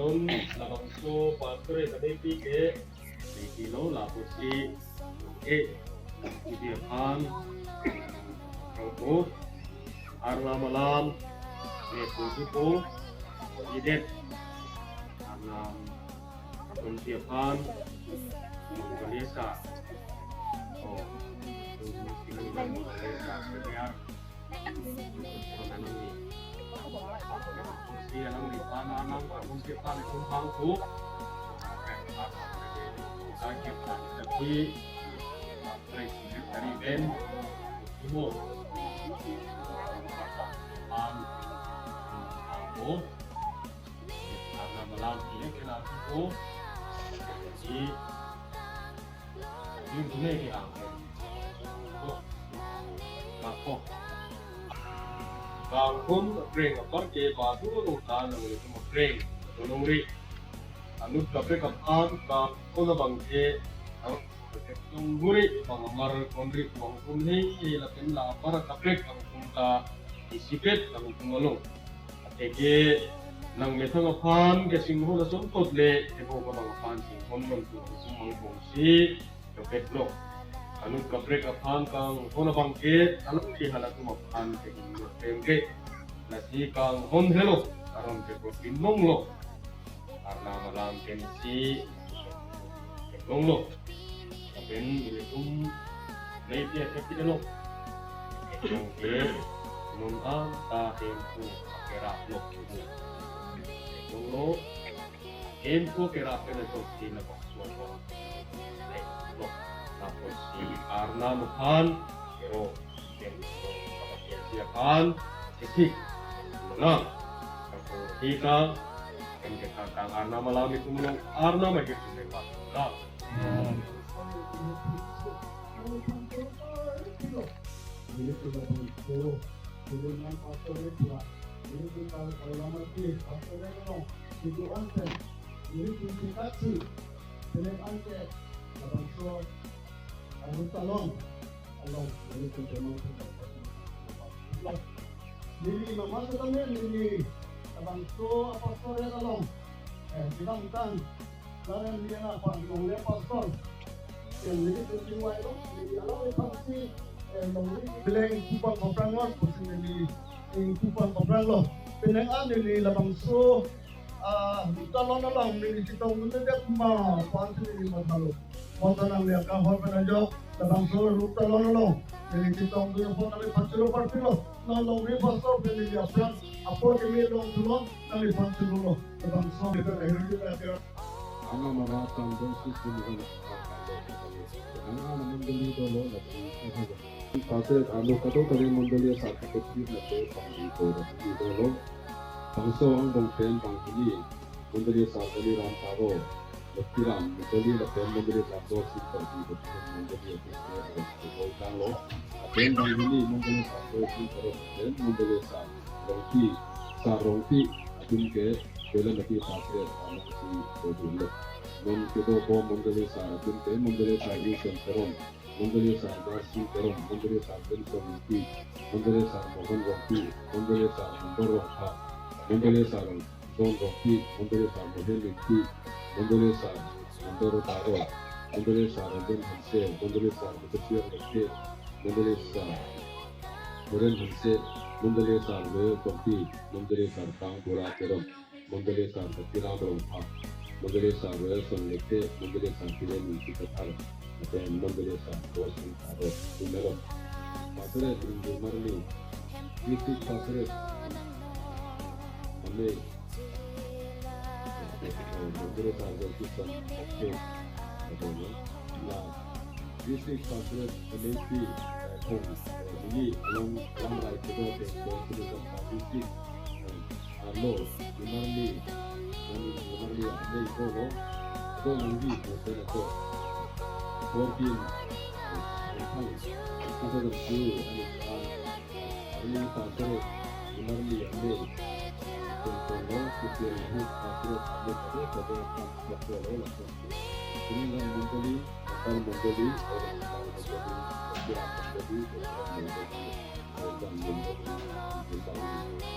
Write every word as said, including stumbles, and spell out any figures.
Labangso pastor kaningje ke, ningje lo lapusi, eh, isi aphan, rongpo, Arnam alam, ne puji po, idet, Arnam, kunti aphan, Mongolia sa, oh, Mongolia sa, Kangkon kaprek apar ke badu lo ta nanglitum kaprek tolong ri. Anut kaprek aphan kangkon abang ke, ang kaprek tong guri bang amar konri bang kum hei hei lapen la apar kaprek bang kum ta isipet bang kum along. Athe ke nangmethang aphan ke singhon ason kot le, ebo ka bang aphan singhon bang kum kum bang kum si kapet lo. Anut kaprek aphan kangkon abang ke alam ke halatum aphan ke ingno tem ke. Lasi kanghon helo, aron ke ko pinong lo. Arnam alam ke nisi pinong lo. Lapen ilitum nai pia ke pinong lo. Pinong ke non anta hempu kerap lo. Pinong lo. Hempu kerap ke na jok si na bok suan bok. Eh, bok. Lapusi Arnam aphan, kero, kero, kapakir si aphan, sisi. Menang. Kapur kita, kan kita kang Arnam alam itu menang, Arnam aja itu lewat. Menang. Ini kita kalau lama sih, pastor along, itu anten, ini kita kasih, dengan anten, labangso, anu talon, along, ini kita mau. Neli mama setame, neli labangso pastor along, eh, kita utang, lalu dia apa, nongle pastor, yang ini penting wae lo, neli alam itu pasti, eh, nongle, bilang kupang koprang lo, pasti neli, eh, kupang koprang lo, penang an neli labangso, ah, talon along neli chetong neli dek ma, pasti neli mathalo. Monta nangli akahor pen ajok, labangso rup talon along neli chetong dun apot nangli phan choro parpilo. Nang longri pastor pen neli aphrang apor keme long tulon nangli phan chorolo. Labangso kita akhir kita akhir. Ama mara tandon si sini kan. Ama ama mondoli dolo lagi. Pastor anu kato tadi mondoli asar kato pir na pe pangdi ko dolo. Bangso angbong pen bang hini. Mondoli asar Baliram Taro, Bhaktiram, mondoli lapen mondoli asar Dorsing Tokbi, Bhaktiram mondoli atum ke agak kebol tanglo. Lapen bang hini mondoli asar Dorsing Taro, lapen mondoli asar Rongpi, asar Rongpi atum ke Belamati Pastor along si dodunlo. Non kedo bom mondoli asar atum ke mondoli asar Wilson Teron, mondoli asar Darsing Teron, mondoli asar Benson Rongpi, mondoli asar Mohan Rongpi, mondoli asar Nombor Rongpha, mondoli asar John Rongpi, mondoli asar Mohen Rongpi, mondoli asar Nombor Taro, mondoli asar Ranjan Hanse, mondoli asar Bukasiar Rongpi, mondoli asar Horen Hanse, mondoli asar Royal Rongpi, mondoli asar Kang Bura Teron, mondoli asar Bhaktiram Rongpha, mondoli asar Royal Son Lekte, mondoli asar Kiren Ingti Kathar, lapen mondoli asar Rosing Taro, Tumelo. Pastor Indu Marli, District Pastor, Ame, mondoli asar Jolkishan, Oke, Abono, la District Pastor, Ame Pi, Thong, ini along, along rai kedo, District, Arlo, Imarli, Imarli, Ame Pi lo, Ado Nanggi, Ado Nanggi, Borgin, Thang, Ado Nanggi, Ame Pi, Arli Pastor, Imarli, Ame, Pen Kono, Kupian Hu, Pastor, Ame Pi, Ado Nanggi, Ado Nanggi, Kuningan Mondoli, Akal Mondoli, Orang Akal Mondoli, Kupian Mondoli, Kupian Mondoli, Kupian Mondoli, Kupian Mondoli.